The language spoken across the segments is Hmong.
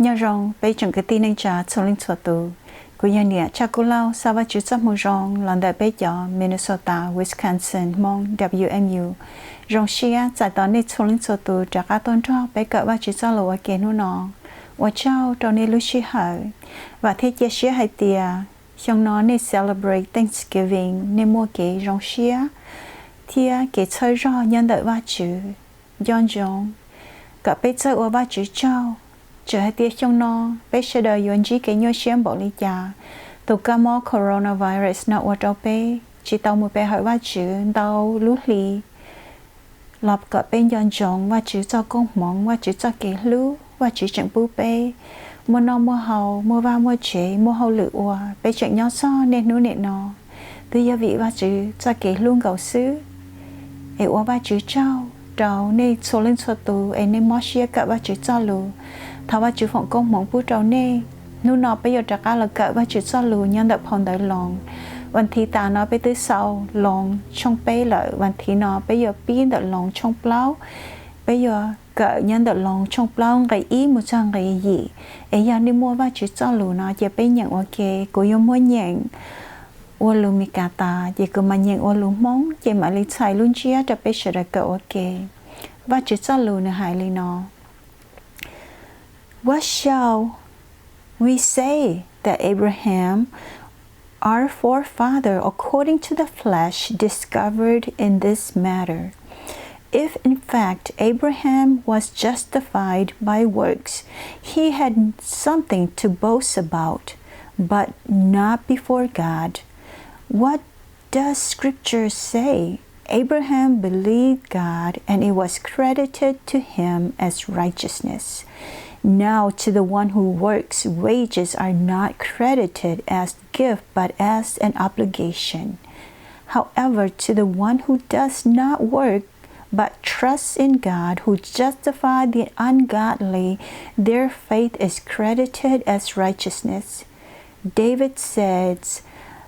Nyob zoo peb tsoom kwv tij neej tsa txhua leej txhua tus. Kuv yog niam Tshaj Kub Lauj, xa Vajtswv txoj hmoo zoo los ntawm peb cov Minnesota, Wisconsin Hmoob W M U. Zoo siab txais tos nej txhua leej txhua tus rov qab tuaj nrog peb kawm Vajtswv txoj lus ua ke hnub no. Ua tsaug rau nej lub sij hawm. Vam thiab cia siab hais tias xyoo no nej celebrate Thanksgiving, nej muaj kev zoo siab thiab kev txhawb zog nyob ntawm Vajtswv. Nco ntsoov kom peb txawj ua Vajtswv tsaug, txawm hais tias xyoo no peb sawv daws yuav ntsib kev nyuaj siab npaum li cas, tus kab mob coronavirus no ua rau peb tsis tau mus pe hawm Vajtswv ntau lub hli los kom peb nco ntsoov Vajtswv txoj koob hmoov, Vajtswv txoj kev hlub, Vajtswv tseem pub peb muaj noj muaj haus, muaj vaj muaj tsev, muaj hauj lwm ua, peb tseem nyob txog niaj hnub nim no, twb yog vim Vajtswv txoj kev hlub nkaus xwb. Es ua Vajtswv tsaug rau nej txhua leej txhua tus es nej mob siab kawm Vajtswv txoj lus. Thov Vajtswv foom koob hmoov pub rau nej. Hnub no peb yuav rov qab los kawm Vajtswv txoj lus nyob ntawm phau ntawv Loos. Vas thiv tas no peb twb xaus Loos tshooj peb lawm, vas thiv no peb yuav pib ntawm Loos tshooj plaub. Peb yuav kawm nyob ntawm Loos tshooj plaub nqe ib mus txog nqe yim. Es yog nej muaj Vajtswv txoj lus no ces peb nyeem ua ke. Kuv yuav muab nyeem ua lus Mis Kas tas, ces kuv mam nyeem ua lus Hmoob, ces mam li txhais lub ntsiab rau peb sawv daws kawm ua ke. Vajtswv txoj lus nws hais li no: What shall we say that Abraham, our forefather according to the flesh, discovered in this matter? If in fact Abraham was justified by works, he had something to boast about, but not before God. What does Scripture say? Abraham believed God, and it was credited to him as righteousness. Now, to the one who works, wages are not credited as gift, but as an obligation. However, to the one who does not work, but trusts in God who justifies the ungodly, their faith is credited as righteousness. David says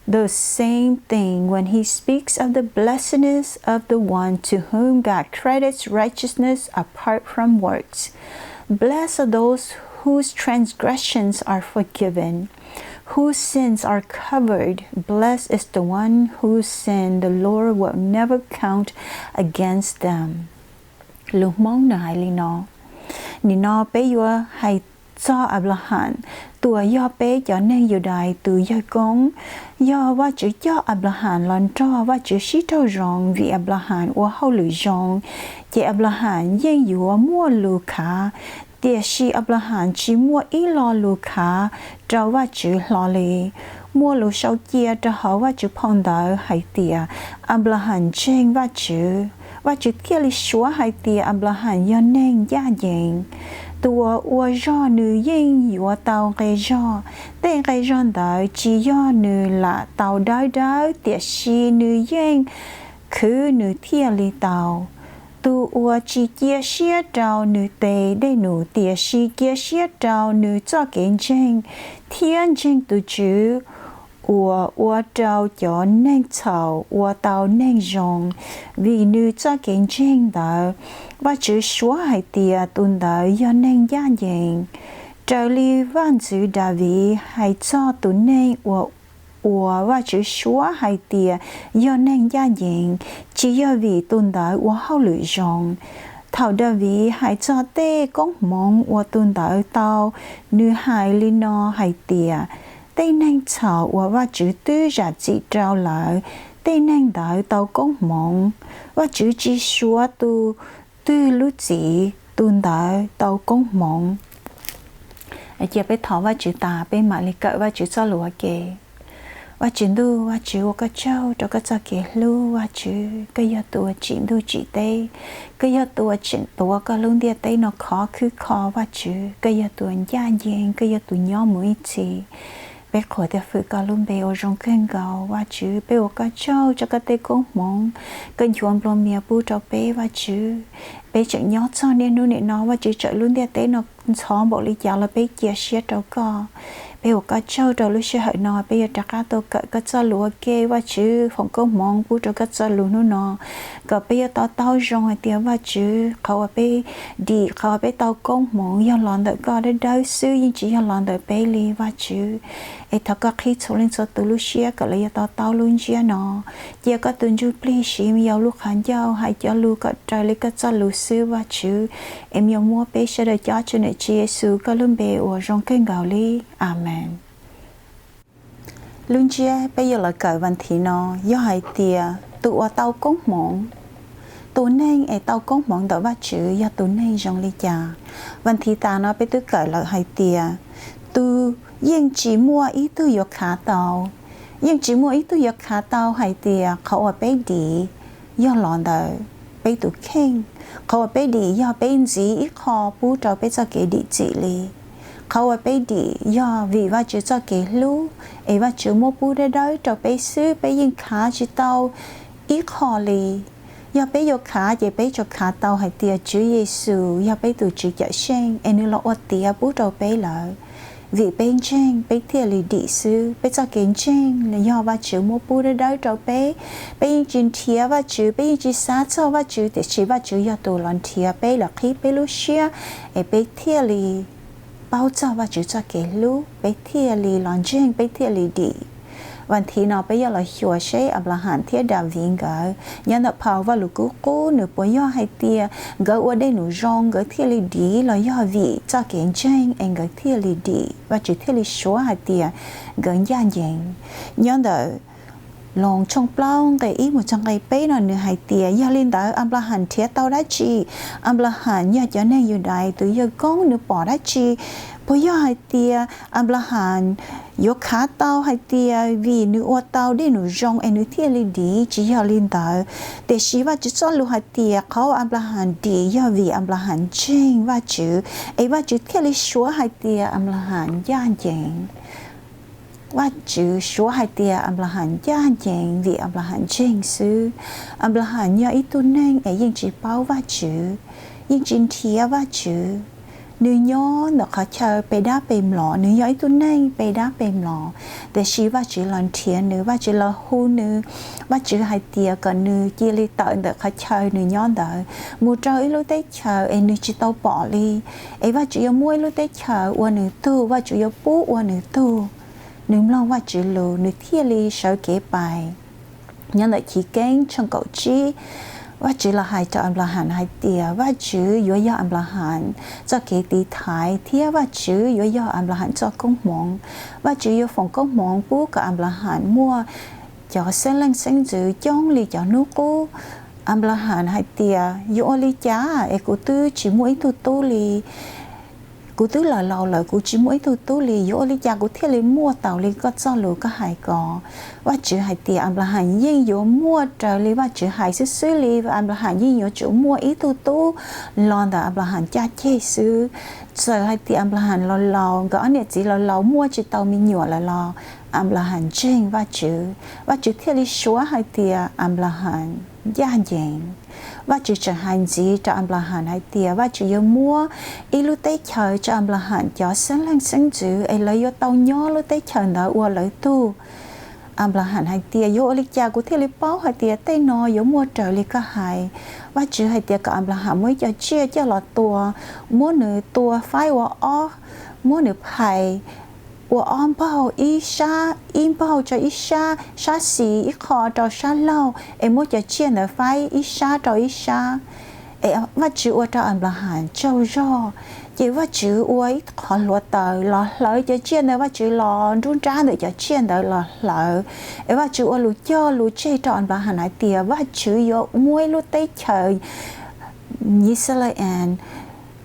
the same thing when he speaks of the blessedness of the one to whom God credits righteousness apart from works. Blessed are those whose transgressions are forgiven, whose sins are covered. Blessed is the one whose sin the Lord will never count against them. Lus Hmoob nws hais li no: Nim no peb yuav hais txog Anplahas, tus uas yog peb cov neeg Yudais tus yawg koob. Yog Vajtswv coj Anplahas los nrog Vajtswv sib raug zoo vim Anplahas ua hauj lwm zoo, ces Anplahas yeej yuav muaj lus khav. Tiam sis Anplahas tsis muaj ib lo lus khav rau Vajtswv hlo li. Muaj lus sau cia rau hauv Vajtswv phau ntawv hais tias Anplahas ntseeg Vajtswv, Vajtswv thiaj li suav hais tias Anplahas yog neeg ncaj ncees. Tus uas ua zog nws yeej yuav tau nqe zog, tej nqe zog ntawd tsis yog nws lam tau dawb dawb, tiam sis nws yeej khwv nws thiaj li tau. Tus uas tsis cia siab rau nws tes dej num, tiam sis cia siab rau nws txoj kev ntseeg, thiab ntseeg tus Tswv uas ua rau cov neeg txhaum ua tau neeg zoo. Vim nws txoj kev ntseeg ntawd, Vajtswv suav hais tias tus ntawd yog neeg ncaj ncees. Raws li Vaj ntxwv Daviv hais txog tus neeg uas uas Vajtswv suav hais tias yog neeg ncaj ncees, tsis yog vim tus ntawd ua hauj lwm zoo. Thaum Daviv hais txog tej koob hmoov uas tus ntawd tau, nws hais li no hais tias, tej neeg txhaum uas Vajtswv twb zam txim rau lawm, tej neeg ntawd tau koob hmoov. Vajtswv tsis suav tus twg lub txim, tus ntawd tau koob hmoov. Cia peb thov Vajtswv tas peb mam li kawm Vajtswv txoj lus ua ke. Vajtswv ntuj, Vajtswv ua koj tsaug rau koj txoj kev hlub. Vajtswv, koj yog tus uas tsim ntuj tsim teb, koj yog tus uas tseem tuav koj lub ntiaj teb no khov khwb kho. Vajtswv, koj yog tus uas ncaj ncees, koj yog tus nyob mus ib txhis. Peb qhuas thiab fwm koj lub npe uas zoo kawg nkaus. Vajtswv, peb ua koj tsaug rau koj tej koob hmoov, koj nchuav nplua mias pub rau peb. Vajtswv, Peb tseem nyob txog niaj hnub nim no, Vajtswv, txawm lub ntiaj teb no ntxhov npaum li cas los peb cia siab rau koj. Peb ua koj tsaug rau lub sij hawm no peb yuav rov qab tau kawm koj txoj lus ua ke, Vajtswv. Foom koob hmoov pub rau koj txoj lus hnub no, kom peb yuav to taub zoo hais tias, Vajtswv, qhov uas peb dim, qhov uas peb tau koob hmoov yog los ntawm koj dawb dawb xwb, yeej tsis yog los ntawm peb li, Vajtswv. Es thov koj qhib txhua leej txhua tus lub siab kom lawv yuav to taub lub ntsiab no. Cia koj tus Ntsuj Plig siv me yau lub qhov ncauj hais cov lus kom raws li koj txoj lus xwb, Vajtswv. Es me yau muab peb sawv daws cob tseg ntawm Tswv Yexus koj lub npe uas zoo kawg nkaus li. Amees. Lub ntsiab peb yuav los kawm vas thiv no yog hais tias tus uas tau koob hmoov, tus neeg es tau koob hmoov ntawm Vajtswv yog tus neeg zoo li cas. Vas thiv tas no peb twb kawm lawm hais tias, tus, yeej tsis muaj ib tug yuav khav tau, yeej tsis muaj ib tug yuav khav tau hais tias qhov uas peb dim yog los ntawm peb tus kheej. Qhov uas peb dim yog peb ntxiv ib qho pub rau peb txoj kev dim txim li. Qhov uas peb dim yog vim Vajtswv txoj kev hlub, es Vajtswv muab pub dawb dawb rau peb xwb, peb yeej khav tsis tau ib qho li. Yog peb yuav khav ces peb tsuas khav tau hais tias Tswv Yexus yog peb tus Tswv Cawmseej es nws los ua tiav pub rau peb lawm. Vim peb ntseeg peb thiaj li dim xwb. Peb txoj kev ntseeg yog Vajtswv muab pub dawb dawb rau peb. Peb yeej tsis nrhiav Vajtswv, peb yeej tsis xav txog Vajtswv, tiam sis Vajtswv yog tus los nrhiav peb, los qhib peb lub siab, es peb thiaj li paub txog Vajtswv txoj kev hlub, peb thiaj li los ntseeg, peb thiaj li dim. Vas thiv no peb yuav los xyuas seb Anplahas thiab Daviv nkawd nyob ntawm phau Vajluskub Qub nws puas yog hais tias nkawd ua dej num zoo nkawd thiaj li dim, los yog vim txoj kev ntseeg es nkawd thiaj li dim, Vajtswv thiaj li suav hais tias nkawd ncaj ncees. Nyob ntawm Loos tshooj plaub nqe ib mus txog nqe peb no nws hais tias, yog li ntawd Anplahas nrhiav tau dab tsi? Anplahas yog cov neeg Yudais tus yawg koob, nws pom dab tsi? Puas yog hais tias Anplahas yuav khav tau hais tias vim nws ua tau dej num zoo es nws thiaj li dim? Tsis yog li ntawd. Tiam sis Vajtswv txoj lus hais tias qhov uas Anplahas dim yog vim Anplahas ntseeg Vajtswv, es Vajtswv thiaj li suav hais tias Anplahas ncaj ncees. Vajtswv suav hais tias Anplahas ncaj ncees vim Anplahas ntseeg xwb. Anplahas yog ib tug neeg es yeej tsis paub Vajtswv, yeej tsis nrhiav Vajtswv. Nws nyob ntawm qhov chaw pe dab pe mlom, nws yog ib tug neeg pe dab pe mlom. Tiam sis Vajtswv los nrhiav nws, Vajtswv los hu nws, Vajtswv hais tias kom nws cia li tawm ntawm qhov chaw nws nyob ntawd mus rau ib lub teb chaws es nws tsis tau pom li. Es Vajtswv yuav muab ib lub teb chaws ua nws tug, Vajtswv yuav pub ua nws tug. Nws mloog Vajtswv lus, nws thiaj li sawv kev pais. Nyob ntawm Chiv Keeb tshooj kaum tsib, Vajtswv los hais rau Anplahas hais tias Vajtswv yuav yog Anplahas txoj kev tiv thaiv thiab Vajtswv yuav yog Anplahas txoj koob hmoov. Vajtswv yuav foom koob hmoov pub kom Anplahas muaj cov xeeb leej xeeb ntxwv coob li cov hnub qub. Anplahas hais tias, yuav ua li cas es kuv twb tsis muaj ib tug tub li. Kuv twb laus laus lawm, kuv tsis muaj ib tug tub li, yuav ua li cas kuv thiaj li muaj taus li koj txoj lus koj hais ko? Vajtswv hais tias Anplahas yeej yuav muaj raws li Vajtswv hais xwb xwb li. Anplahas yeej yuav tsum muaj ib tug tub los ntawm Anplahas caj ceg xwb. Txawm hais tias Anplahas laus laus, nkawd ob niam txiv laus laus muaj tsis tau me nyuam lawm los Anplahas ntseeg Vajtswv, Vajtswv thiaj li suav hais tias Anplahas ncaj ncees. Vajtswv tseem hais ntxiv rau Anplahas hais tias Vajtswv yuav muab ib lub teb chaws rau Anplahas cov xeeb leej xeeb ntxwv es lawv yuav tau nyob lub teb chaws ntawd ua lawv tug. Anplahas hais tias, yuav ua li cas kuv thiaj li paub hais tias tej no yuav muaj raws li koj hais? Vajtswv hais tias kom Anplahas muab ib co tsiaj coj los tua, muab nws tua faib ua ob, muab nws phais ua ob npaug, ib sab, ib npaug rau ib sab, sab xis ib qho rau sab laug, es muab cov tsiaj ntawd faib ib sab rau ib sab. Es Vajtswv ua rau Anplahas tsaug zog, ces Vajtswv ua ib qhov hluav taws los hlawv cov tsiaj ntawd, Vajtswv los nruab nrab ntawm cov tsiaj ntawd los hlawv. Es Vajtswv ua lus cog lus tseg rau Anplahas hais tias Vajtswv yuav muab ib lub teb chaws Yixalayees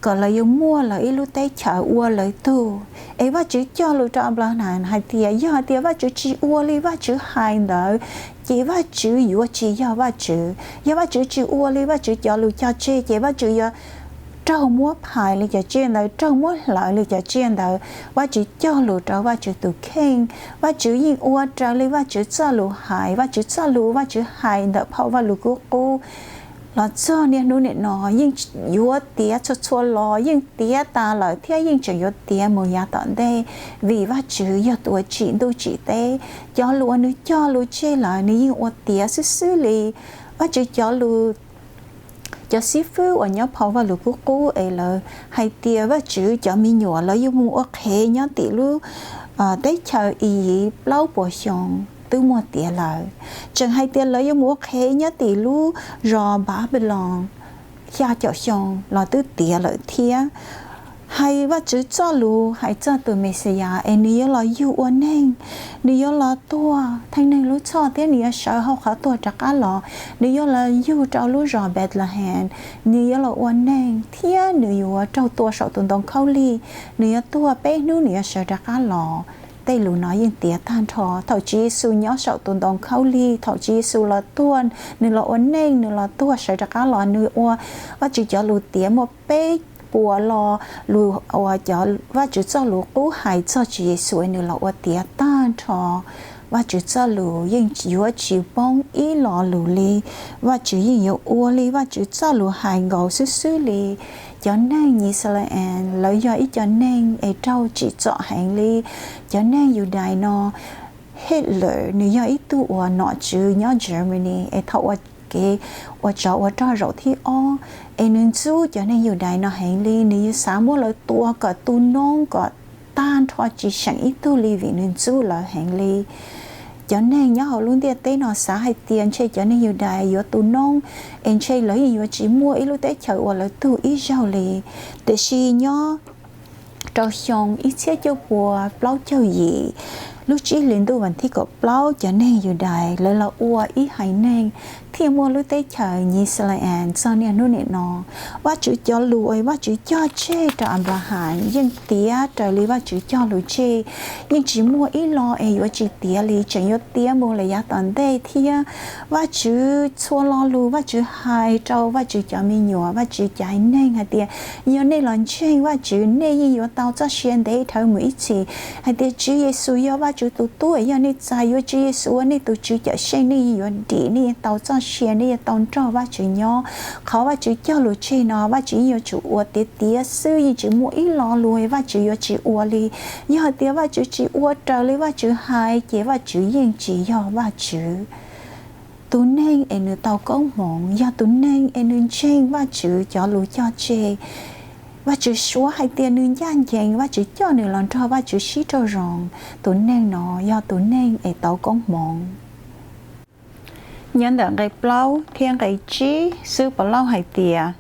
kom lawv yuav muaj lawv ib lub teb chaws ua lawv tug. Es Vajtswv cog lus rau Anplahas hais tias yog hais tias Vajtswv tsis ua li Vajtswv hais ntawd, ces Vajtswv yuav tsis yog Vajtswv. Yog Vajtswv tsis ua li Vajtswv cov lus cog tseg, ces Vajtswv yuav raug muab phais li cov tsiaj ntawd, raug muab hlawv li cov tsiaj ntawd. Vajtswv cog lus rau Vajtswv tus kheej, Vajtswv yeej ua raws li Vajtswv txoj lus hais. Vajtswv txoj lus Vajtswv hais ntawm phau Vajluskub Qub los txog niaj hnub nim no yeej yuav tiav txhua txhua los yeej tiav tas lawm thiab yeej tseem yuav tiav mus yav tom ntej, vim Vajtswv yog tus uas tsim ntuj tsim teb. Cov lus uas nws cog lus tseg lawm nws yeej ua tiav xwb xwb li. Vajtswv cov lus, cov xib fwb uas nyob phau Vajluskub qub es lawv hais tias Vajtswv cov me nyuam lawv yuav mus ua qhev nyob tim lub teb chaws Iziv plaub puas xyoo twb muaj tiav lawm. Tseem hais tias lawv yuav mus ua qhev nyob tim lub zos Npanpiloos xya caum xyoo los twb tiav lawm thiab. Hais Vajtswv txoj lus hais txog tus Mexiyas es nws yuav los yug ua neeg, nws yuav los tuag theej neeg lub txhoj thiab nws yuav sawv hauv qhov tuag rov qab los. Nws yuav los yug rau lub zos Npetlehees, nws yuav los ua neeg thiab nws yuav raug tua saum tus ntoo khaub lig, nws yuav tuag peb hnub nws yuav sawv rov qab los. Tej lus no yeej tiav tag nrho. Thaum Tswv Yexus nyob saum tus ntoo khaub lig, thaum Tswv Yexus los tuag, nws los ua neej, nws los tuag sawv rov qab los, nws ua Vajtswv cov lus tiav muaj peb puas lo lus uas cov Vajtswv txoj lus qub hais txog Tswv Yexus nws los ua tiav tag nrho. Vajtswv txoj lus yeej yuav tsis poob ib lo lus li. Vajtswv yeej yuav ua li Vajtswv txoj lus hais nkaus xwb xwb li. Cov neeg Yixalayees lawv yog ib co neeg es raug tsim txom heev li. Cov neeg Yudais no, Hitler nws yog ib tug uas nom tswv nyob Germany es thaum ua kev ua tsov ua rog zaum thib ob es nws ntxub cov neeg Yudais no heev li. Nws yuav xav muab lawv tua kom tu noob kom tag nrho tsis seem ib tug li vim nws ntxub lawv heev li. Cov neeg nyob hauv lub ntiaj teb no xav hais tias ntshe cov neeg Yudais yuav tu noob es ntshe lawv yeej yuav tsis muaj ib lub teb chaws uas lawv tug ib zaug li. Tiam sis nyob rau xyoo ib txhiab cuaj pua plaub caug yim, lub tsib hlis ntuj vas thib kaum plaub, cov neeg Yudais lawv los ua ib haiv neeg thiaj muaj lub teb chaws Yixalayees txog niaj hnub nim no. Vajtswv cov lus uas Vajtswv cog tseg rau Anplahas yeej tiav raws li Vajtswv cog lus tseg, yeej tsis muaj ib lo es yuav tsis tiav li, tseem yuav tiav mus lawm yav tom ntej thiab. Vajtswv txhua lo lus Vajtswv hais rau Vajtswv cov me nyuam, Vajtswv cov haiv neeg hais tias, yog nej los ntseeg Vajtswv, nej yeej yuav tau txoj sia ntev dhawv mus ib txhis. Hais tias Tswv Yexus yog Vajtswv tus Tub, yog nej txais yuav Tswv Yexus ua nej tus Tswv cawm seej, nej yeej yuav dim, nej yeej tau txoj sia, nej yeej tau nrog Vajtswv nyob. Qhov Vajtswv cog lus tseg no Vajtswv yeej yuav tsum ua tiav tiav xwb, yeej tsis muaj ib lo lus Vajtswv yuav tsis ua li. Yog hais tias Vajtswv tsis ua raws li Vajtswv hais ces Vajtswv yeej tsis yog Vajtswv. Tus neeg es nws tau koob hmoov yog tus neeg es nws ntseeg Vajtswv cov lus cog tseg. Vajtswv suav hais tias nws ncaj ncees, Vajtswv coj nws los nrog Vajtswv sib raug zoo. Tus neeg no yog tus neeg es tau koob hmoov. Nyob ntawm nqe plaub thiab nqe tsib xwb puas lauj hais tias,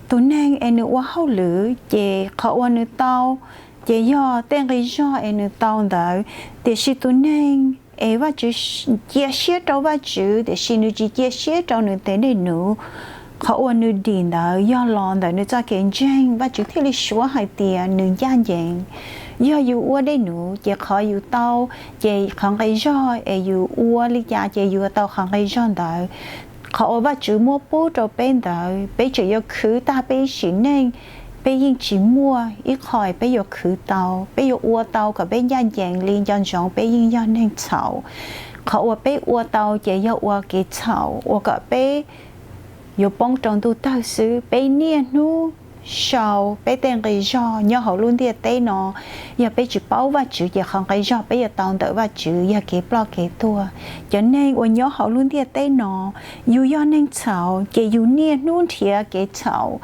tus neeg es nws ua hauj lwm ces qhov uas nws tau ces yog tej nqi zog es nws tau ntawd. Tiam sis tus neeg es Vajtswv, cia siab rau Vajtswv tiam sis nws tsis cia siab rau nws tes dej num, qhov uas nws dim ntawd yog los ntawm nws txoj kev ntseeg, Vajtswv thiaj li suav hais tias nws ncaj ncees. Yog yus ua dej num ces qhov yus tau, ces qhov nqi zog es yus ua li cas ces yus tau qhov nqi zog ntawd. Qhov uas Vajtswv muab pub rau peb ntawd peb tseem yuav khwv tag peb ib sim neej, peb yeej tsis muaj ib qho peb yuav khwv tau. Peb yuav ua tau kom peb ncaj ncees li nco ntsoov peb yeej yog neeg txhaum. Qhov uas peb ua tau ces yog ua kev txhaum ua kom peb yuav poob rau ntuj tawg xwb. Peb niaj hnub sau peb tej nqi zog nyob hauv lub ntiaj teb no. Yog peb tsis paub Vajtswv ces qhov nqi zog peb yuav tau ntawm Vajtswv yog kev ploj kev tuag. Cov neeg uas nyob hauv lub ntiaj teb no, yus yog neeg txhaum ces yus niaj hnub nrhiav kev txhaum.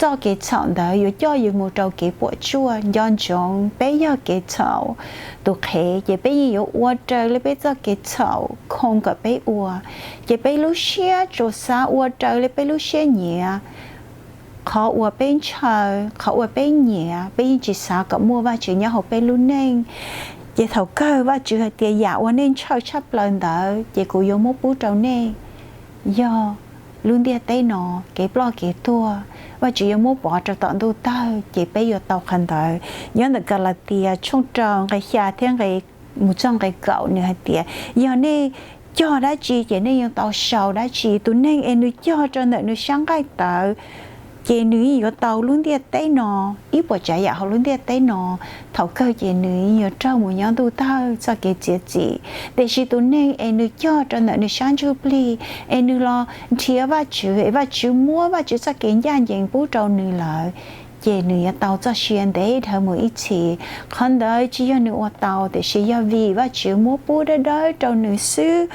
Txoj kev txhaum ntawd yuav coj yus mus rau kev puas tsuaj. Nco ntsoov peb yog kev txhaum tus qhev ces peb yeej yuav ua raws li peb txoj kev txhaum khoo kom peb ua. Ces peb lub siab tsuas xav ua raws li peb lub siab nyiam. Qhov uas peb ntshaw, qhov uas peb nyiam, peb yeej tsis xav kom muaj Vajtswv nyob hauv peb lub neej. Ces thaum kawg Vajtswv hais tias yam uas nej ntshaw tshaj plaws ntawd ces kuv yuav muab pub rau nej. Yog lub ntiaj teb no kev ploj kev tuag, Vajtswv yuav muab pov rau tom ntuj tawg ces peb yuav tau qhov ntawd. Nyob ntawm Kalatias tshooj rau nqe xya thiab nqe mus txog nqe kaum nws hais tias, yog nej cog dab tsi ces nej yuav tau sau dab tsi. Tus neeg es nws cog rau ntawm nws sab nqaij tawv ces nws yeej yuav tau lub ntiaj teb no, ib puas tsav yam hauv lub ntiaj teb no. Thaum kawg ces nws yeej yuav raug mus nyob ntuj tawg txoj kev txiav txim. Tiam sis tus neeg es nws cog rau ntawm nws sab ntsuj plig, es nws los nrhiav Vajtswv, es Vajtswv muab Vajtswv txoj kev ncaj ncees pub rau nws lawm, ces nws yuav tau txoj sia ntev dhawv mus ib txhis. Qhov ntawd tsis yog nws ua tau, tiam sis yog vim Vajtswv muab pub dawb dawb rau nws xwb.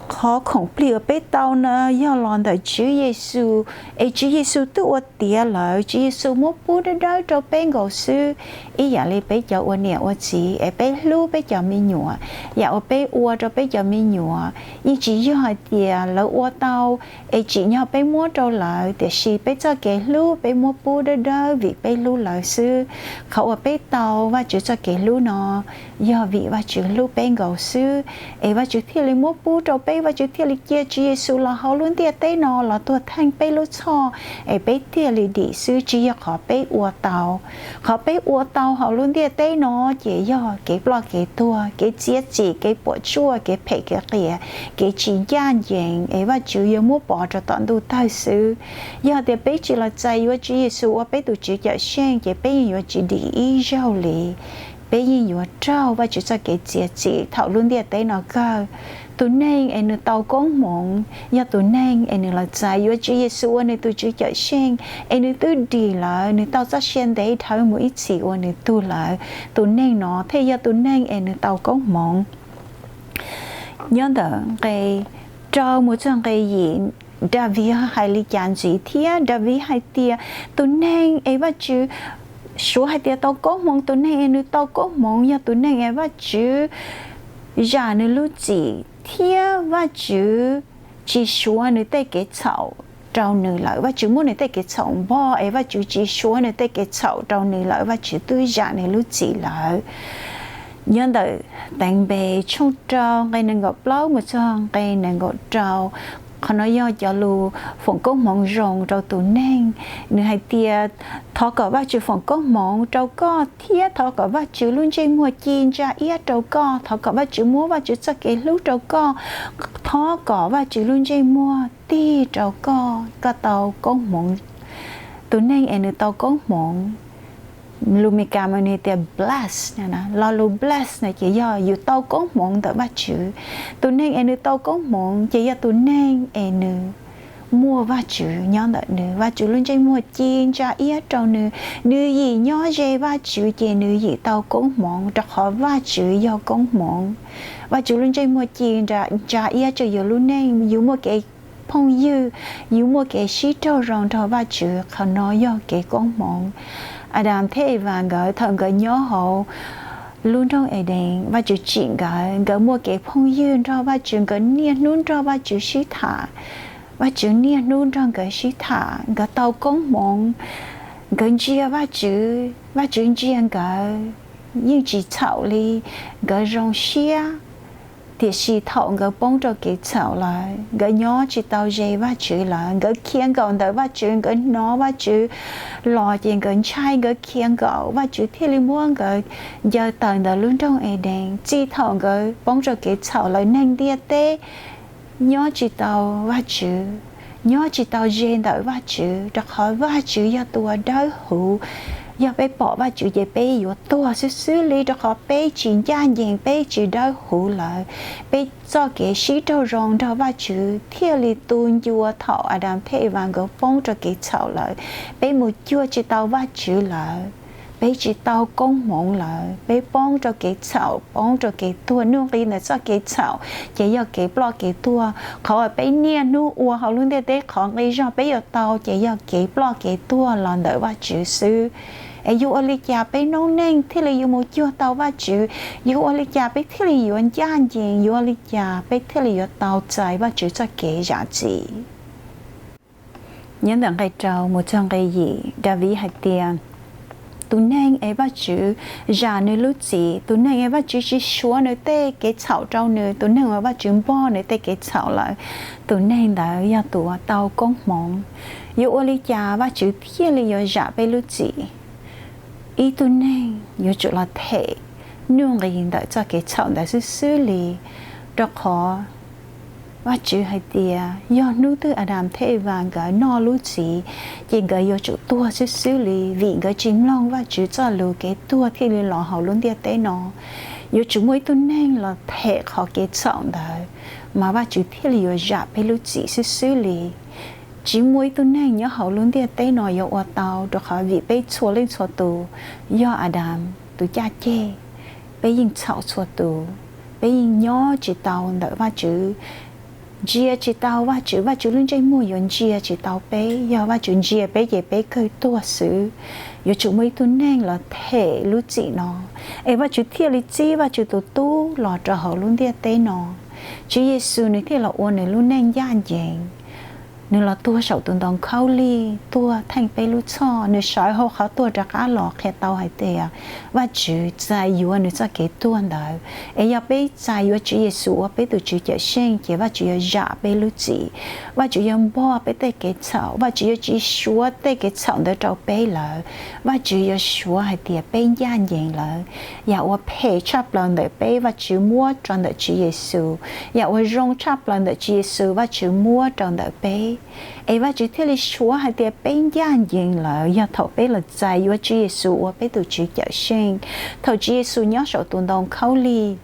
Qhov khoom plig uas peb tau no yog los ntawm Tswv Yexus, es Tswv Yexus twb ua tiav lawm, Tswv Yexus muab pub dawb dawb rau peb nkaus xwb. Ib yam li peb cov ua niam ua txiv es peb hlub peb cov me nyuam, yam uas peb ua rau peb cov me nyuam yeej tsis yog hais tias lawv ua tau es tsim nyog peb muab rau lawv, tiam sis peb txoj kev hlub peb muab pub dawb dawb vim peb hlub lawv xwb. Qhov uas peb tau Vajtswv txoj kev hlub no yog vim Vajtswv hlub peb nkaus xwb, es Vajtswv thiaj li muab pub rau peb, Vajtswv thiaj li cia Tswv Yexus los hauv lub ntiaj teb no los tuag theej peb lub txhoj, es peb thiaj li dim xwb, tsis yog qhov peb ua tau. Qhov peb ua tau hauv lub ntiaj teb no ces yog kev ploj kev tuag, kev txiav txim, kev puas tsuaj, kev phem kev qias, kev tsis ncaj ncees, es Vajtswv yuav muab pov rau tom ntuj tawg xwb. Yog tias peb tsis los txais yuav Tswv Yexus ua peb tus Tswv cawm seej ces peb yeej yuav tsis dim ib zaug li. Peb yeej yuav raug Vajtswv txoj kev txiav txim thaum lub ntiaj teb no kawg. Tus neeg es nws tau koob hmoov yog tus neeg es nws los txais yuav Tswv Yexus ua nws tus Tswv cawm seej, es nws twb dim lawm, nws tau txoj sia ntev dhawv mus ib txhis ua nws tug lawm. Tus neeg no thiaj yog tus neeg es nws tau koob hmoov. Nyob ntawm nqe rau mus txog nqe yim, Daviv hais li cas ntxiv thiab? Daviv hais tias tus neeg es Vajtswv suav hais tias tau koob hmoov, tus neeg es nws tau koob hmoov yog tus neeg es Vajtswv zam nws lub txim thiab Vajtswv tsis suav nws tej kev txhaum rau nws lawm. Vajtswv muab nws tej kev txhaum npog es Vajtswv tsis suav nws tej kev txhaum rau nws lawm, Vajtswv twb zam nws lub txim lawm. Nyob ntawm Teev Npe tshooj rau nqe nees nkaum plaub mus txog nqe nees nkaum rau. Qhov no yog cov lus foom koob hmoov zoo rau tus neeg. Nws hais tias, thov kom Vajtswv foom koob hmoov rau koj thiab thov kom Vajtswv lub ntsej muag ci ntsa iab rau koj, thov kom Vajtswv muab Vajtswv txoj kev hlub rau koj, thov kom Vajtswv lub ntsej muag tig rau koj, koj tau koob hmoov. Tus neeg es nws tau koob hmoov, lus Meskas mas nws tias bless, lo lus bless no ces yog yus tau koob hmoov ntawm Vajtswv. Tus neeg es nws tau koob hmoov ces yog tus neeg es nws muaj Vajtswv nyob ntawm nws, Vajtswv lub ntsej muag ci ntsa iab rau nws, nws yim nyob ze Vajtswv ces nws yim tau koob hmoov, rau qhov Vajtswv yog koob hmoov. Vajtswv lub ntsej muag ci ntsa iab rau yus lub neej, yus muaj kev phooj ywg, yus muaj kev sib raug zoo nrog Vajtswv, qhov no yog kev koob hmoov. Adas thiab Evas nkawd thaum nkawd nyob hauv lub nroog Edees, Vajtswv tsim nkawd, nkawd muaj kev phooj ywg nrog Vajtswv, nkawd niaj hnub nrog Vajtswv sib tham. Vajtswv niaj hnub nrog nkawd sib tham, nkawd tau koob hmoov, nkawd ntsia Vajtswv, Vajtswv ntsia nkawd, yeej tsis txhaum li, nkawd zoo siab. Tiam sis thaum nkawd poob rau kev txhaum lawm, nkawd nyob tsis tau ze Vajtswv lawm, nkawd khiav nkaum ntawm Vajtswv, nkawd hnov Vajtswv los ces nkawd ntshai, nkawd khiav nkaum, Vajtswv thiaj li muab nkawd ncaws tawm ntawm lub nroog Edees. Txij thaum nkawd poob rau kev txhaum lawm, neeg ntiaj teb nyob tsis tau Vajtswv, nyob tsis tau ze ntawm Vajtswv, rau qhov Vajtswv yog tus uas dawb huv. Yog peb pom Vajtswv ces peb yuav tuag xwb xwb li, rau qhov peb tsis ncaj ncees, peb tsis dawb huv lawm. Peb txoj kev sib raug zoo nrog Vajtswv thiaj li tu ncua thaum Adas thiab Evas nkawd poob rau kev txhaum lawm. Peb mus cuag tsis tau Vajtswv lawm, peb tsis tau koob hmoov lawm, peb poob rau kev txhaum, poob rau kev tuag. Nuj nqi ntawm txoj kev txhaum ces yog kev ploj kev tuag. Qhov uas peb niaj hnub ua hauv lub ntiaj teb, qhov nqi zog peb yuav tau ces yog kev ploj kev tuag los ntawm Vajtswv xwb. Es yuav ua li cas peb noob neej thiaj li yuav mus cuag tau Vajtswv? Yuav ua li cas peb thiaj li yuav ncaj ncees? Yuav ua li cas peb thiaj li yuav tau txais Vajtswv txoj kev zam txim? Nyob ntawm nqe rau mus txog nqe yim, Daviv hais tias, tus neeg es Vajtswv zam nws lub txim, tus neeg es Vajtswv tsis suav nws tej kev txhaum rau nws, tus neeg uas Vajtswv npog nws tej kev txhaum lawm, tus neeg ntawd yog tus uas tau koob hmoov. Yuav ua li cas Vajtswv thiaj li yuav zam peb lub txim? Ib tug neeg yuav tsum los them nuj nqis ntawm txoj kev txhaum ntawd xwb xwb li, rau qhov Vajtswv hais tias yog hnub twg Adas thiab Evas nkawd noj lub txiv, ces nkawd yuav tsum tuag xwb xwb li, vim nkawd tsis mloog Vajtswv txoj lus, kev tuag thiaj li los hauv lub ntiaj teb no. Yuav tsum muaj ib tug neeg los them qhov kev txhaum ntawd, mas Vajtswv thiaj li yuav zam peb lub txim xwb xwb li. Tsis muaj ib tug neeg nyob hauv lub ntiaj teb no yuav ua tau, rau qhov vim peb txhua leej txhua tus yog Adas tus caj ceg, peb yeej txhaum txhua tus, peb yeej nyob tsis tau ntawm Vajtswv, ntsia tsis tau Vajtswv, Vajtswv lub ntsej muag yuav ntsia tsis tau peb. Yog Vajtswv ntsia peb ces peb kawg tuag xwb. Yuav tsum muaj ib tug neeg los them lub txim no, es Vajtswv thiaj li txib Vajtswv tus Tub los rau hauv lub ntiaj teb no. Tswv Yexus nws thiaj los ua nws lub neej ncaj ncees. Nws los tuag saum tus ntoo khaub lig, tuag theej peb lub txhoj. Nws sawv hauv qhov tuag rov qab los qhia tau hais tias Vajtswv txais yuav nws txoj kev tuag ntawd. Es yog peb txais yuav Tswv Yexus ua peb tus Tswv Cawmseej, ces Vajtswv yuav zam peb lub txim. Vajtswv yuav npog peb tej kev txhaum, Vajtswv yuav tsis suav tej kev txhaum ntawd rau peb lawm. Vajtswv yuav suav hais tias peb ncaj ncees lawm. Yam uas phem tshaj plaws ntawm peb, Vajtswv muab rau ntawm Tswv Yexus. Yam uas zoo tshaj plaws ntawm Tswv Yexus, Vajtswv muab rau ntawm peb. Es Vajtswv thiaj li suav hais tias peb ncaj ncees lawm yog thaum peb los txais yuav Tswv Yexus ua peb tus Tswv Cawmseej. Thaum Tswv Yexus nyob saum tus ntoo khaub lig,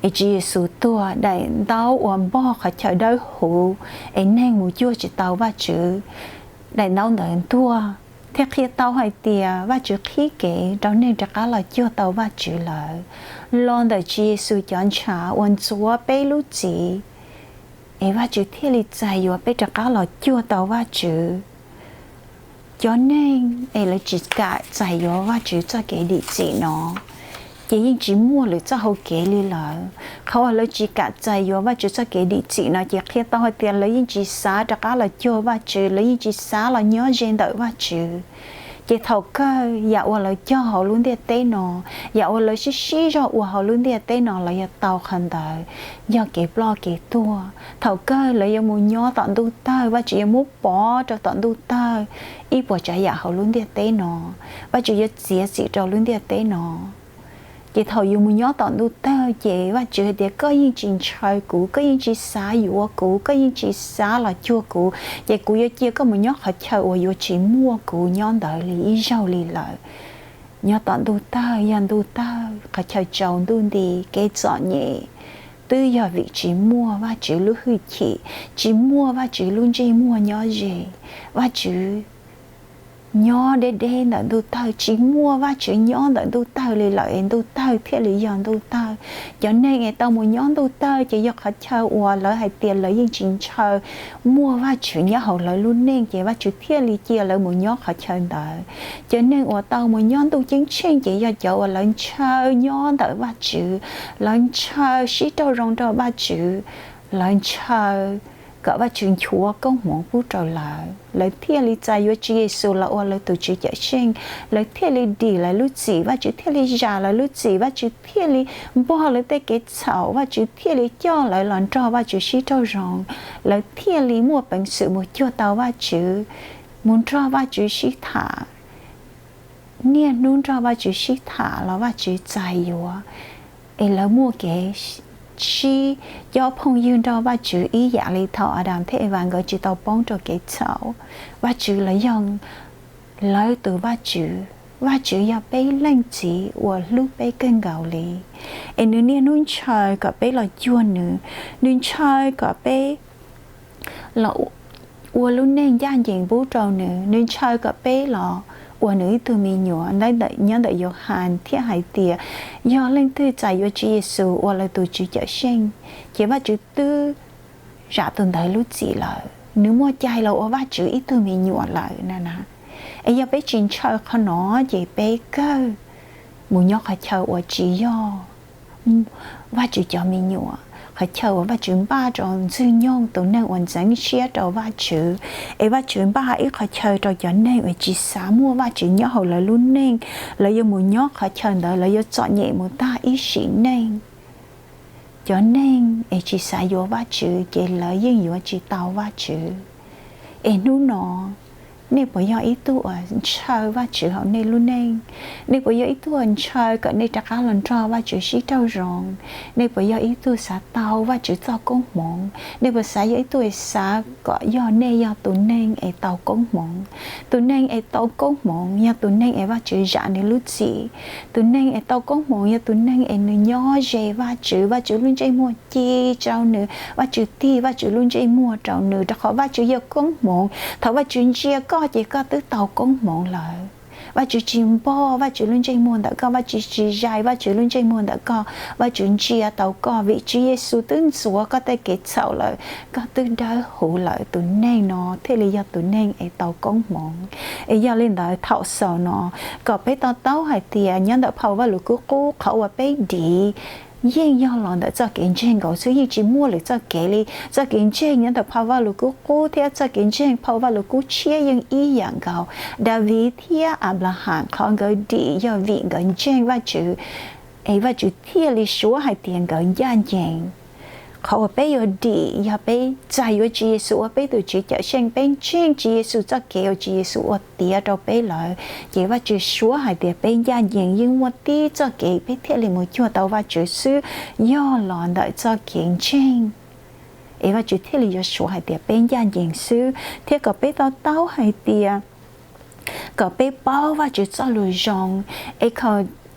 es Tswv Yexus tuag, daim ntaub uas npog qhov chaw dawb huv, es neeg mus cuag tsis tau Vajtswv, daim ntaub ntawd ntuag, thiaj qhia tau hais tias Vajtswv qhib kev rau neeg rov qab los cuag tau Vajtswv lawm. Los ntawm Tswv Yexus cov ntshav uas ntxuav peb lub txim, es Vajtswv thiaj li txais yuav peb rov qab los cuag tau Vajtswv. Cov neeg es lawv tsis kam txais yuav Vajtswv txoj kev dim txim no, ces yeej tsis muaj lwm txoj hau kev li lawm. Qhov uas lawv tsis kam txais yuav Vajtswv txoj kev dim txim no ces qhia tau hais tias lawv yeej tsis xav rov qab los cuag Vajtswv, lawv yeej tsis xav los nyob ze ntawm Vajtswv. Ces thaum kawg yam uas lawv cog hauv lub ntiaj teb no, yam uas lawv sib sib zog ua hauv lub ntiaj teb no, lawv yuav tau qhov ntawd yog kev ploj kev tuag. Thaum kawg lawv yuav mus nyob tom ntuj tawg, Vajtswv yuav muab pov rau tom ntuj tawg. Ib puas tsav yam hauv lub ntiaj teb no, Vajtswv yuav txiav txim rau lub ntiaj teb no. Ces thaum yus mus nyob tom ntuj tawg ces Vajtswv hais tias koj yeej tsis ntshaw kuv, koj yeej tsis xav yuav kuv, koj yeej tsis xav los cuag kuv, ces kuv yuav cia koj mus nyob qhov chaw uas yuav tsis muaj kuv nyob ntawd li ib zaug li lawm. Nyob tom ntuj tawg yog ntuj tawg, qhov chaw tsaus ntuj nti, kev txom nyem, twb yog vim tsis muaj Vajtswv lub hwj chim, tsis muaj Vajtswv lub ntsej muag nyob ze. Vajtswv nyob deb deb ntawm ntuj tawg, tsis muaj Vajtswv nyob ntawm ntuj tawg li lawm es ntuj tawg thiaj li yog ntuj tawg. Cov neeg es tau mus nyob ntuj tawg ces yog qhov chaw uas lawv hais tias lawv yeej tsis ntshaw muaj Vajtswv nyob hauv lawv lub neej, ces Vajtswv thiaj li cia lawv mus nyob qhov chaw ntawd. Cov neeg uas tau mus nyob ntuj ceeb tsheej ces yog cov uas lawv ntshaw nyob ntawm Vajtswv, lawv ntshaw sib raug zoo nrog Vajtswv, lawv ntshaw kom Vajtswv nchuav koob hmoov pub rau lawv, lawv thiaj li txais yuav Tswv Yexus los ua lawv tus Tswv Cawmseej, lawv thiaj li dim lawv lub txim, Vajtswv thiaj li zam lawv lub txim, Vajtswv thiaj li npog lawv tej kev txhaum, Vajtswv thiaj li coj lawv los nrog Vajtswv sib raug zoo, lawv thiaj li muaj peev xwm mus cuag tau Vajtswv, mus nrog Vajtswv sib tham, niaj hnub nrog Vajtswv sib tham los Vajtswv txais yuav. Es lawv muaj kev sib cob phooj ywg nrog Vajtswv ib yam li thaum Adas thiab Evas nkawd tsis tau poob rau kev txhaum. Vajtswv los yog lawv tus Vajtswv. Vajtswv yog peb Leej Txiv uas hlub peb kawg nkaus li, es nws niaj hnub ntshaw kom peb los cuag nws, nws ntshaw kom peb los ua lub neej ncaj ncees pub rau nws, nws ntshaw kom peb los ua nws ib tug me nyuam. Nyob ntawm Yauhas thiaj hais tias yog leej twg txais yuav Tswv Yexus ua lawv tus Tswv Cawmseej, ces Vajtswv twb zam tus ntawd lub txim lawm, nws muaj cai los ua Vajtswv ib tug me nyuam lawm na. Es yog peb tsis ntshaw qhov no ces peb kawg mus nyob qhov chaw uas tsis yog Vajtswv cov me nyuam, qhov chaw uas Vajtswv npaj rau Ntxwg Nyoog tus neeg uas ntxeev siab rau Vajtswv. Es Vajtswv npaj ib qhov chaw rau cov neeg uas tsis xav muaj Vajtswv nyob hauv lawv lub neej, lawv yuav mus nyob qhov chaw ntawd, lawv yuav txom nyem mus tag ib sim neej. Cov neeg es tsis xav yuav Vajtswv ces lawv yeej yuav tsis tau Vajtswv. Es hnub no Nej puas yog ib tug uas ntshaw Vajtswv hauv nej lub neej? Nej puas yog ib tug uas ntshaw kom nej rov qab los nrog Vajtswv sib raug zoo? Nej puas yog ib tug xav tau Vajtswv txoj koob hmoov? Nej puas xav yog ib tug xav kom yog nej yog tus neeg es tau koob hmoov? Tus neeg es tau koob hmoov yog tus neeg es Vajtswv zam nws lub txim. Tus neeg es tau koob hmoov yog tus neeg es nws nyob ze Vajtswv, Vajtswv lub ntsej muag ci rau nws, Vajtswv tig Vajtswv lub ntsej muag rau nws, rau qhov Vajtswv yog koob hmoov. Thaum Vajtswv ntsia koj ces koj twb tau koob hmoov lawm. Vajtswv tsis npog Vajtswv lub ntsej muag ntawm koj, Vajtswv tsis zais Vajtswv lub ntsej muag ntawm koj, Vajtswv ntsia tau koj vim Tswv Yexus twb ntxuav koj tej kev txhaum lawm, koj twb dawb huv lawm. Tus neeg no thiaj li yog tus neeg es tau koob hmoov. Es yog li ntawd thaum xaus no, kom peb to taub hais tias nyob ntawm phau Vajluskub Qub qhov uas peb dim yeej yog los ntawm txoj kev ntseeg nkaus xwb, yeej tsis muaj lwm txoj kev li. Txoj kev ntseeg nyob ntawm phau Vajluskub Qub thiab txoj kev ntseeg phau Vajluskub Tshiab yeej ib yam nkaus. Daviv thiab Anplahas qhov nkawd dim yog vim nkawd ntseeg Vajtswv, es Vajtswv thiaj li suav hais tias nkawd ncaj ncees. Qhov uas peb yuav dim yog peb txais yuav Tswv Yexus ua peb tus Tswv Cawmseej, peb ntseeg Tswv Yexus txoj kev uas Tswv Yexus ua tiav rau peb lawm, ces Vajtswv suav hais tias peb ncaj ncees. Yeej muaj tib txoj kev peb thiaj li mus cuag tau Vajtswv xwb, yog los ntawm txoj kev ntseeg, es Vajtswv thiaj li yuav suav hais tias peb ncaj ncees xwb. Thiab kom peb to taub hais tias kom peb paub Vajtswv txoj lus zoo. Es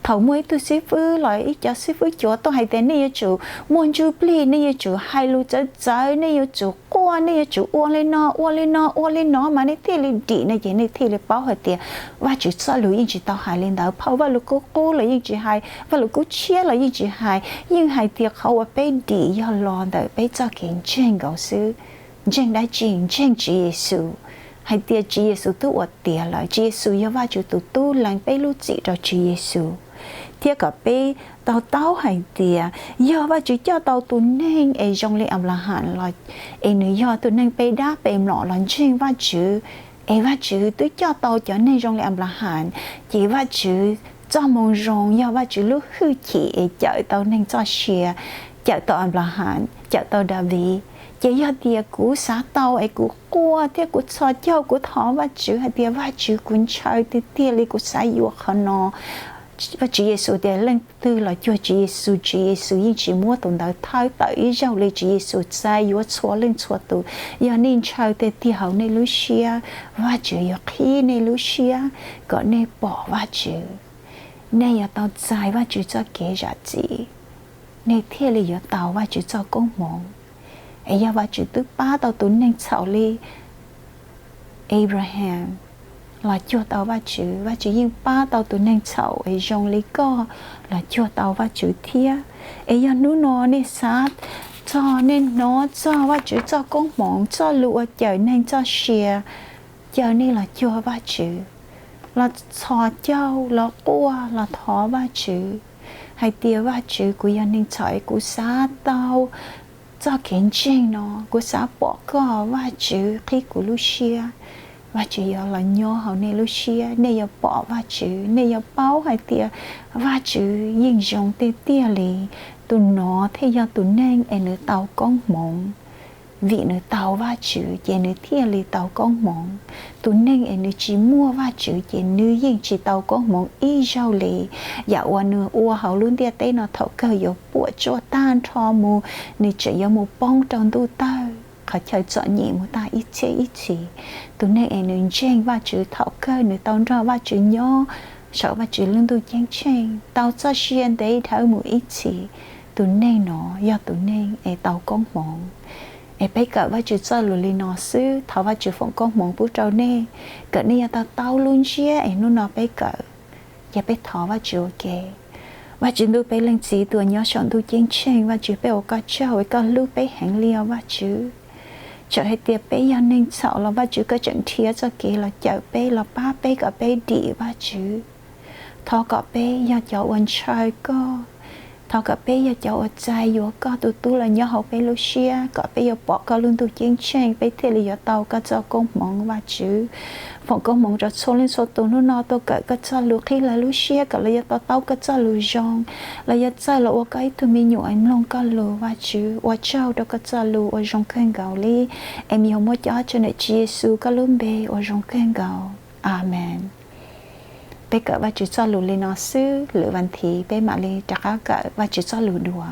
thaum muaj ib tug xib fwb los ib cov xib fwb cuav tuaj hais tias nej yuav tsum muaj ntsuj plig, nej yuav tsum hais lus txawv txawv, nej yuav tsum quaj, nej yuav tsum ua li no ua li no ua li no mas nej thiaj li dim no, ces nej thiaj li paub hais tias Vajtswv txoj lus yeej tsis tau hais li ntawd. Phau Vajluskub Qub los yeej tsis hais, Vajluskub Tshiab los yeej tsis hais, yeej hais tias qhov uas peb dim yog los ntawm peb txoj kev ntseeg nkaus xwb. Ntseeg dab tsi? Ntseeg Tswv Yexus, hais tias Tswv Yexus twb ua tiav lawm, Tswv Yexus yog Vajtswv tus tub, lees peb lub txim rau Tswv Yexus. Thiab kom peb to taub hais tias yog Vajtswv coj tau tus neeg es zoo li Anplahas los, es nws yog tus neeg pe dab pe mlom los ntseeg Vajtswv, es Vajtswv twb coj tau cov neeg zoo li Anplahas, ces Vajtswv txoj moo zoo yog Vajtswv lub hwj chim es cawm tau neeg txoj sia, cawm tau Anplahas, cawm tau Daviv. Ces yog tias kuv xav tau es kuv quaj thiab kuv txhos caug, kuv thov Vajtswv hais tias Vajtswv, kuv ntshaw tiag tiag li, kuv xav yuav qhov no. Vajtswv Yexus tias leej twg los cuag Tswv Yexus, Tswv Yexus yeej tsis muab tus ntawd thawb tawm ib zaug li. Tswv Yexus txais yuav txhua leej txhua tus. Yog nej ntshaw tiag tiag hauv nej lub siab, Vajtswv yuav qhib nej lub siab kom nej pom Vajtswv. Nej yuav tau txais Vajtswv txoj kev zam txim, nej thiaj li yuav tau Vajtswv txoj koob hmoov. Es yog Vajtswv twb pab tau tus neeg txhaum li Abraham los cuag tau Vajtswv, Vajtswv yeej pab tau tus neeg txhaum es zoo li koj los cuag tau Vajtswv thiab. Es yog hnub no nej xav txog, nej hnov txog Vajtswv txoj koob hmoov, txoj lus uas cawm neeg txoj sia, caw nej los cuag Vajtswv, los txhos caug, los quaj, los thov Vajtswv hais tias, Vajtswv, kuv yog neeg txhaum es kuv xav tau txoj kev ntseeg no, kuv xav pom koj, Vajtswv qhib kuv lub siab. Vajtswv yuav los nyob hauv nej lub siab, nej yuav pom Vajtswv, nej yuav paub hais tias Vajtswv yeej zoo tiag tiag li. Tus no thiaj yog tus neeg es nws tau koob hmoov. Vim nws tau Vajtswv ces nws thiaj li tau koob hmoov. Tus neeg es nws tsis muaj Vajtswv ces nws yeej tsis tau koob hmoov ib zaug li. Yam uas nws ua hauv lub ntiaj teb no thaum kawg yuav puam tsuaj tag nrho mus, nws tseem yuav mus poob rau ntuj tawg, qhov chaw txom nyem mus tag ib txhiab ib txhis. Tus neeg es nws ntseeg Vajtswv thaum kawg nws tau nrog Vajtswv nyob saum Vajtswv lub ntuj ceeb tsheej, tau txoj sia ntev dhawv mus ib txhis. Tus neeg no yog tus neeg es tau koob hmoov. Es peb kawm Vajtswv txoj lus li no xwb, thov Vajtswv foom koob hmoov pub rau nej, kom nej yuav tau taub lub ntsiab es hnub no peb kawm. Ces peb thov Vajtswv ua ke. Vajtswv ntuj, peb Leej Txiv tus uas nyob saum ntuj ceeb tsheej, Vajtswv, peb ua koj tsaug es koj hlub peb heev li os Vajtswv. Txawm hais tias peb yog neeg txhaum los Vajtswv, koj tseem nrhiav txoj kev los cawm peb, los pab peb kom peb dim Vajtswv. Thov kom peb yog cov uas ntshaw koj, Thov kom peb yog cov uas txais yuav koj tus tub los nyob hauv peb lub siab, kom peb yuav pom koj lub ntuj ceeb tsheej, peb thiaj li yuav tau koj txoj koob hmoov, Vajtswv. Foom koob hmoov rau txhua leej txhua tus hnub no tuaj kawm koj txoj lus, qhib lawv lub siab kom lawv yuav to taub koj txoj lus zoo, lawv yuav txawj los ua koj ib tug me nyuam es mloog koj lus, Vajtswv. Ua tsaug rau koj txoj lus uas zoo kawg nkaus li, es me nyuam muab coj tso ntawm Tswv Yexus koj lub npe uas zoo kawg nkaus. Amees. Peb kawm Vajtswv txoj lus li no xwb, lwm vas thiv peb mam li rov qab kawm Vajtswv txoj lus dua.